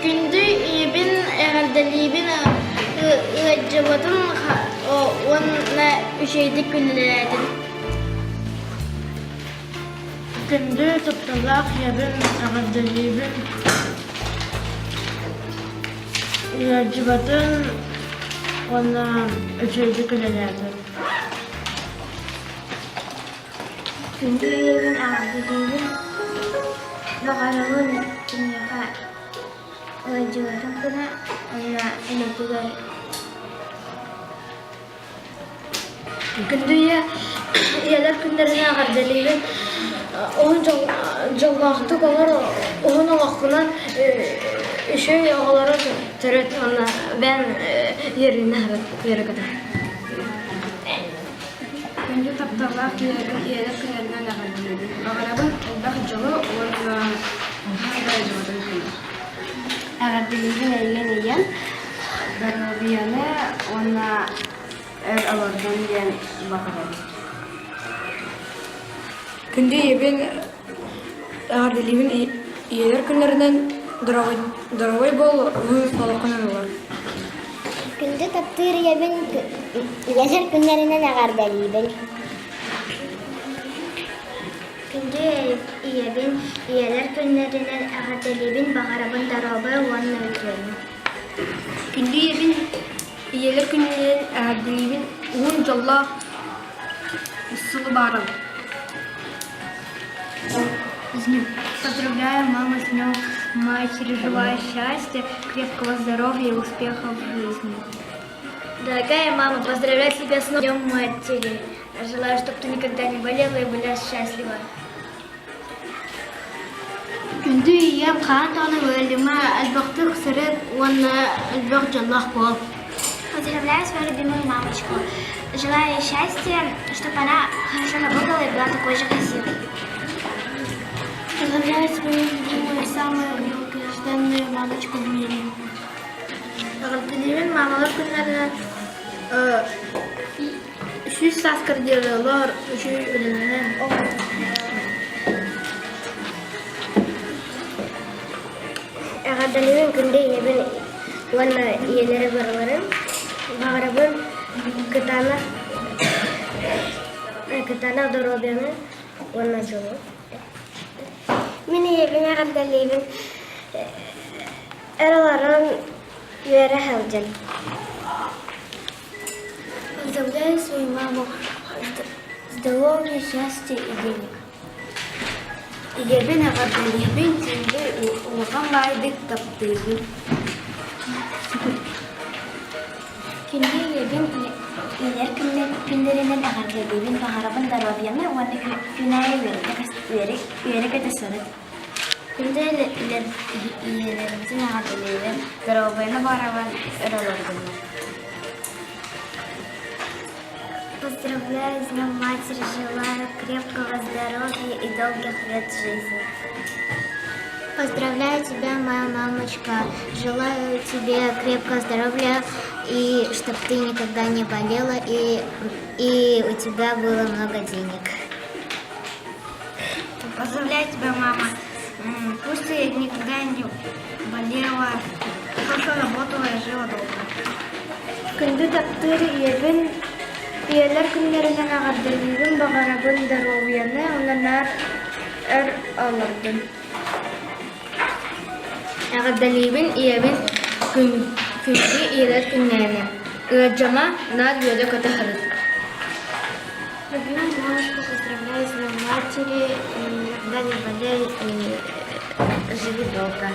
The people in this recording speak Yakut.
Күндү ийэбин эҕэрдэлиибин, ыалдьыбытын уонна үчүгэйдик күнүүлээтин. Күндү тапталлаах ийэбин эҕэрдэлиибин, ыалдьыбатын уонна үчүгэйдик үлэлээтин. Күндү ийэбин эҕэрдэлиибин, баҕарабын киниэхэ ыалдьыбатын гына уонна үлэтигэр Күндү ийэ, ийэлэр күннэринэн эҕэрдэлиибин, уһун дьоллоохтук олор, уһун олоххунан үчүгэй оҕолору төрөт уонна бэйэм үөрүүнү үөрэ-көтө. Күндү тапталлаах ийэлэр ийэлэр күннэринэн эҕэрдэлиибин. Баҕарабын элбэх дьолу уонна хаһан да дьолун күнү. Эҕэрдэлиибин эйигин ийэм, Доруобуйаны уонна өр олордун диэн баҕарабын. Күндү ийэбин эҕэрдэлиибин ийэлэр күннэринэн доруобай буол, уһун олоххунан олор. Күндү таптыыр ийэбин ийэлэр күннэринэн эҕэрдэлиибин. Күндү ийэбин ийэлэр күннэринэн эҕэрдэлиибин, баҕарабын доруобай уонна үтүөнү. Күндү ийэбин ийэлэр күннэринэн эҕэрдэлиибин, уһун дьоллоох сылы баарым. Поздравляю маму с Днем Матери, желаю счастья, крепкого здоровья и успехов в жизни. Дорогая мама, поздравляю тебя с Днем Матери. Желаю, чтобы ты никогда не болела и была счастлива. Күндү ийэм хаан даҕаны ыалдьыма элбэхтик сырыт уонна элбэх дьоллоох буол. Поздравляю свою любимую мамочку. Желаю ей счастья, чтобы она хорошо работала и была такой же красивой. Поздравляю свою любимую и самую долгожданную мамочку в мире. Эҕэрдэлиибин маамалар күннэринэн сүүс сааскар диэри олор, үчүгэй үлэлэнэн. Эҕэрдэлиибин күндү ийэбин уонна ийэлэрэ барыларын. Баҕарабын кытаанах кытаанах доруобуйаны уонна дьолу. Мин ийэбин эҕэрдэлиибин эр олорон үөрэ сылдьын. Поздравляю свою маму здоровья, счастья и денег. Ийэбин эҕэрдэлиибин, күндү улахан баайдык таптыыбын. Күндү ийэбин ийэлэр күннэринэн эҕэрдэлиибин, баҕарабын доруобуйаны уонна күн аайы үөрэ-көтө сырыт. Күндү ийэлэрбитин эҕэрдэлиибин, доруобуйаны баҕарабын, өр олордуннар. Поздравляю с Днем Матери, желаю крепкого здоровья и долгих лет жизни. Поздравляю тебя, моя мамочка. Желаю тебе крепкого здоровья и чтобы ты никогда не болела и у тебя было много денег. Поздравляю тебя, мама. Пусть ты никогда не болела, хорошо работала и жила долго. Күндү таптыыр ийэбин, ийэлэр күннэринэн эҕэрдэлиибин, баҕарабын доруобуйаны уонна наар өр олордун. Эҕэрдэлиибин ийэбин күндү ийэлэр күннэринэн. Ыалдьыма, наар үөрэ-көтө сырыт. Любимую мамочку поздравляю с Днем Матери, никогда не болей и живи долго.